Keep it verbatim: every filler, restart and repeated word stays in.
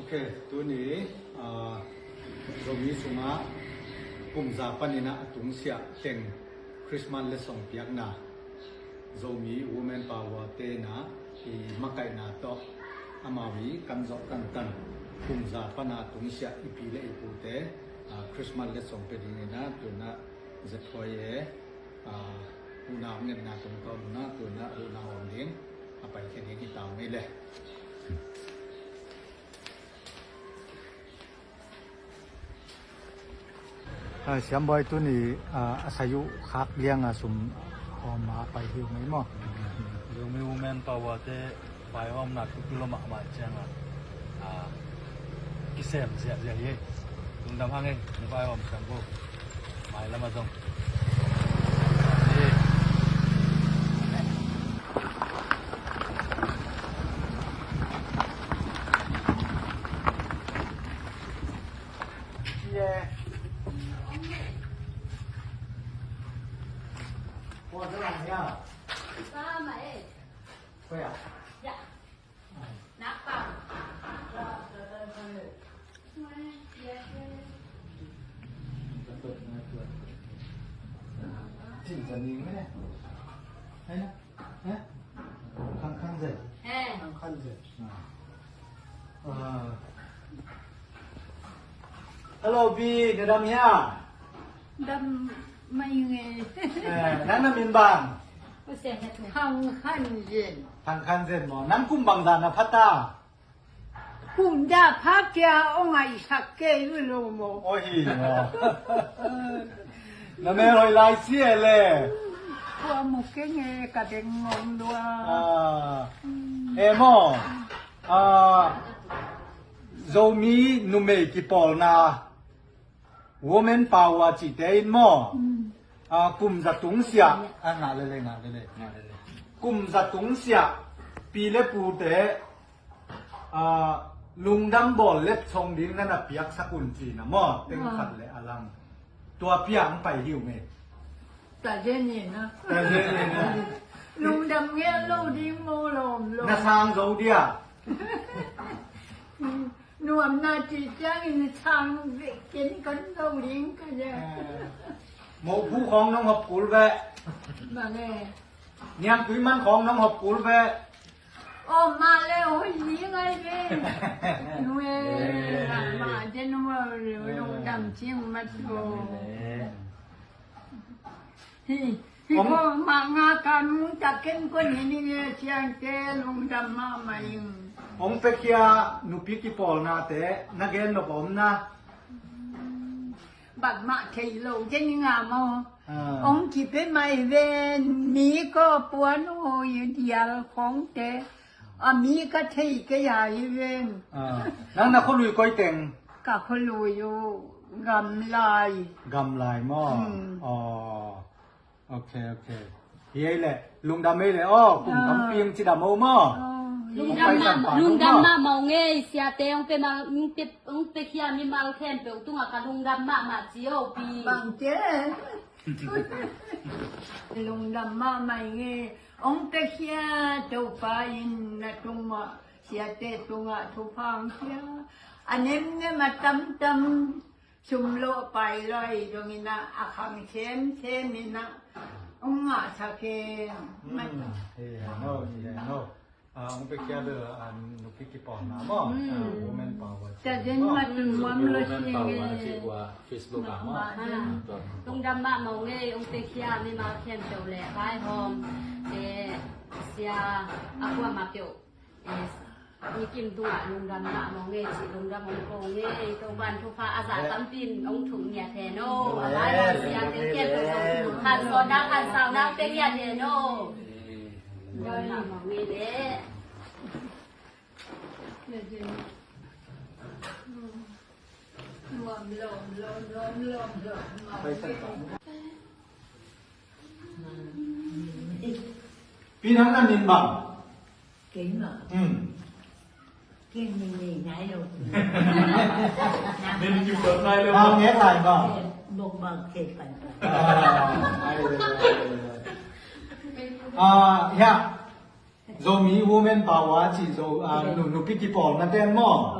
Ok, tuni, ah, Zomi sungah kum za panin ah a tungsiah teng Christmas letsong piakna Zomi Women Power te in ah i makaihna tawh amau i kan zawh tantan kum za pan a tungsiah i pi le i pute, ah, Christmas letsong pia dingin ah tun ah Za Thoi e, ah, huhna hong ngetna tungtawn un ah tun ah huhna hong ding a paikhia ding hi ta ung ei le. Ah, Siam Bawi, tuni, ah, a sai uh khak liang a sum hawm a pai hi uh mai maw? Zomi Women Power te vaihawmna thupi lua mahmah ciangin, ah, kisem ziahziah hi. Lungdam hang ei, na vaihawm siang bo. Mailam ah zong. Hello, Pi, na dam hia? Dam mai nge. Eh, nang na min bang? Thang Khan Zen. Thang Khan Zen maw. Nang kum bangzah na pha ta? Kum za pha kia ong ai sak kei lo maw. Oi, maw. Na mel hoih lai si e le. Kua mu keng e ka deng ngong lua. Ah. Eh maw. Ah, Zomi numei kipawlna Women Power cihte in maw? Mm. Ah, kum za tungsiah, ah, ngah lele, ngah lele, ngah lele. Kum za tungsiah pi le pute, ah, lungdam bawl letsong ding na na piaksak un cihna maw? Teng khat le a lang. Tua piang pai hi uh me. Ta zen ni na. Ta zen ni na. Lungdam nge lo ding mo lom lom. Na sang zo dia. Nuamna ci ciangin sang ve ken kan lo ding ka ya. Mo bu khong nong hop kul ve. Ma nge. Niam tui man khong nong hop kul ve. Oh, ma le hoi ni ngai ve. Nue, ma je nue, lungdam cing mat lo. Hi, hi ko ma nga ka nung ta ken ko ni ni nge ciang te lungdam mahmah ing. Hong pekhia nupi kipawlna te na gen nop om na. Bat mah thei lo ken ni nga maw. Ah. Hong kipe mai ven mi ko puan hoi dial khong te. A mi ka thei kei a hi ven. Ah. Nang na khualui koi teng? Ka khualui uh Gamlai. Gamlai maw? Hmm. Oh. Ok, ok. Hi ei le, lungdam ei le, oh, kum tampi hong cidam o maw? Lungdam mah, lungdam mah maw ngei, siate hong pe mal, hong pe, hong pe khia mimal khempeuh tungah ka lungdam mahmah ci o pi. Bangte. Lungdam mahmah i ngei, hong pe khia Topa in na tungah, siate tungah thupha hong khia. A nemnem a tamtam, sum lawh pai lawh zongin ah a khang semsem in ah hong ngahsak hen. Hi hen o, hi hen o. Ah, hong pekhia bel, ah, nupi kipawlna maw? Ah, Women Power ci. Women Power ci Facebook ah maw? Lungdam mahmah ngei, hong pekhia mimal khempeuh le vaihawm te, sia a kuamah peuh. Yes. Mikim tungah lungdam mahmah ngei cih lungdam hong ko ngei, Topan thupha a zah tampi in hong thum ngiat hen o. A vaihawm siate khempeuh zong khansauna khansauna pe ngiat hen o. Lungdam mahmah ngei le. Pi nang na min bang? Kei mah. Hmm. Kei min nei nai lo. Min kiu dot nai lo. Bang nge lai bang? Bok bang kei pan pan. Ah, nai le, nai le, nai le. Ah, ya. Zomi Women Power ci zo, ah, nu, nupi kipawlna ten maw?